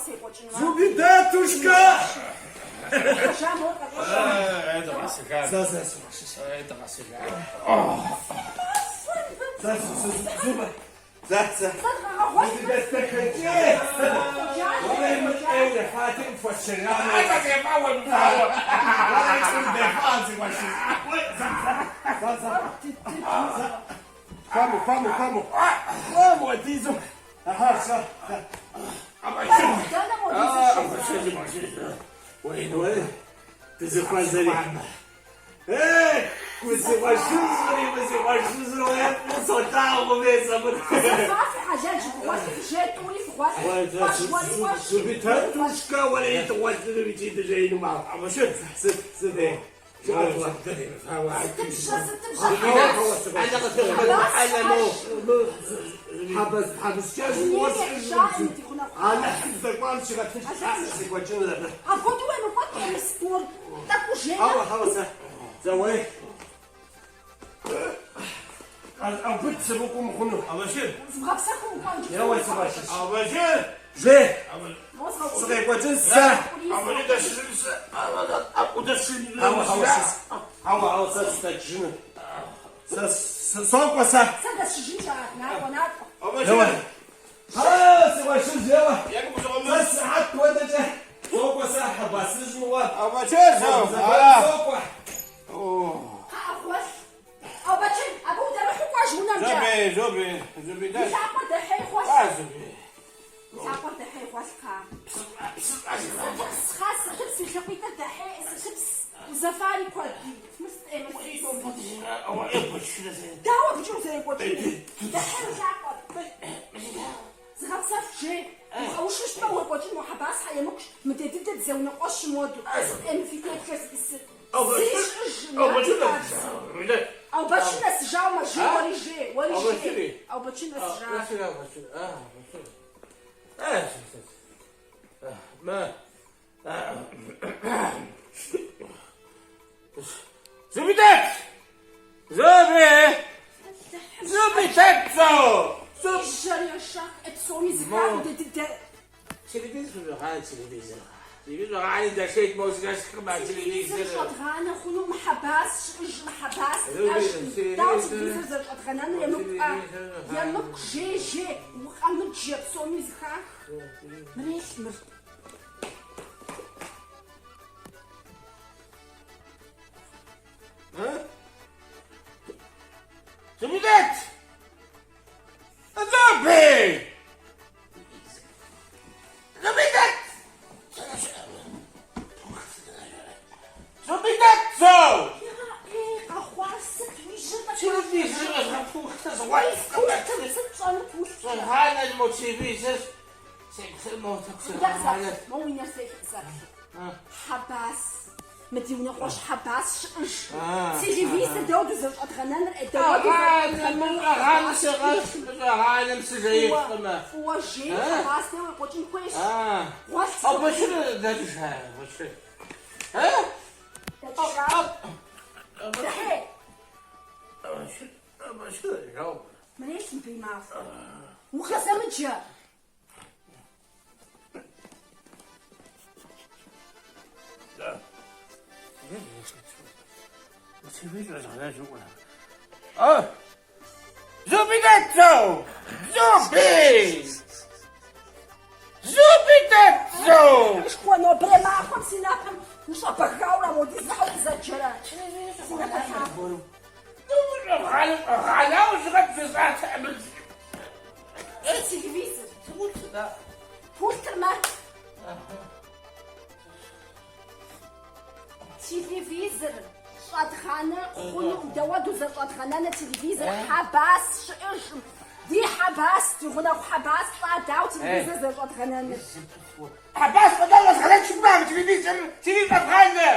секӏуэкӏынуа. Зубидатушка! Хьэжа мор къэкӏуэжа. Зэ, зэ, Зэ, зэ, зубэ. Зэ, зэ. Зубидат дахэкӏей! Хуэму, хуэму, хуэму. Хуэму, хуэдизу. Аха, сэ, сэ. Дызыхуэзэри. Эх, мы си къуэшыжьри, мы си къуэшыжьри, уэ фӏыуэ солъагъу, мес абы. Зубидатушка, уэри дыгъуэлъыну икӏи дыжеину махуэ. Сыт, сыт, ей. Алыхьым здэкӏуам щигъэтынш секӏуэкӏыныр абы. Апхуэдэу уемыкӏуэкӏ, мис мор тӏэкӏу жеймэ. Хьэуэ, хьэуэ, сэ, сэ уей. Къэзӏэубыд сымыкӏуэу мыхъуну. Зыбгъэпсэхуу укӏуэн. Еуэ, сыгъуэлъыж. Жей, сыкъекӏуэкӏын сэ. Хьэуэ, хьэуэ, сыс. Хьэуэ, хьэуэ, сэ сытэджыжыну. Сэ сокӏуэ сэ. Сэ дэсшыжынщ ар, накӏуэ, накӏуэ. Еуэ. Хьэ, си къуэшыжь, еуэ. Сэ сыхьэт хуэдэкӏэ сокӏуэ сэ, Хьэбасыжь мыгъуэ. Сокӏуэ. Кхъыӏэ, гъуэлъ. Аубэчыр, абы удэмыхьу кӏуэж унэмкӏэ. Уи лъакъуэр дэхьей гъуэлъ. Уи лъакъуэр дэхьей гъуэлъ, кхъа. Сытыпс, кхъа, сытыпс, уи лъакъуитӏыр дэхьей, сытыпс. Узэфари куэди. Мыр сыт ӏей, мыр сыт? Дауэ абыкӏэ узэрекӏуэкӏынур? Дэхьей уи лъакъуэр. Зыгъэпсэху, жей. Укъэушу щытмэ, уекӏуэкӏыну, Хьэбас хьэ емыкӏущ, мыдей дыдэ дызэунэкъуэщым уэду. Сыт ӏей мы фи теплъэр зиӏысыр? Зыри щыӏэжкъым, Аубэчыр нэсыжауэ мэжей, уэри жей, уэри жей. Аубэчыр нэсыжащ. Зубидат! Зуби! Зубидат! Жьэр ешэх, псоми зыхах мыдей дыдэ. Телевизор щӏэдгъанэ хъуну мы Хьэбас щыӏэж, мы Хьэбас диӏэжкъым. Дауэ телевизор зэрыщӏэдгъэнэнур емыкӏукъэ? Емыкӏу, жей, жей, укъэмыджэ, псоми зыхах. Мырелъ мыр. Зубидат! Зуби! Зубидат! Зубидат зо! Ей, къэхъуар сыт уи жьэр тӏэкӏу? Телевизор Пультыр сыт пщӏэну пультыр? Щӏэгъанэ мо телевизор. Мо уи нэр зелъ къызэплъ. Хьэбас. Мы ди унэкъуэщ Хьэбас щыӏэж. Телевизор дауэ дызэрыщӏэдгъэнэныр, ӏей, дауэ дызэрыщӏэдгъэнэнур Хьэбас щыӏэж. Фӏыуэ жей, Хьэбас дей уекӏуэкӏын хуейщ. Гъуэлъ Дэкӏыжа? Дэхьей. Мырелъ мыбы и махуэр. Укъызэмыджэ. Зубидатцо! Зуби! Зубидатцо! Шхуэ нобэрей махуэм си напэм ущӏэбэгауэрэ модизрэ щхьэ укъызэджэрэ? Си напэ лъагъу. Телевизор. Пультыр мэ. Телевизор щӏэдгъанэ хъуну, дауэ дызэрыщӏэдгъэнэныр телевизор Хьэбас щыӏэжым. Ди Хьэбас, ди гъунэгъу Хьэбас лӏа, дауэ телевизор зэрыщӏэдгъэнэныр? Хьэбас фӏэкӏа щӏэзгъэнэн щымыӏэ телевизор, телевизор щӏэдгъанэ!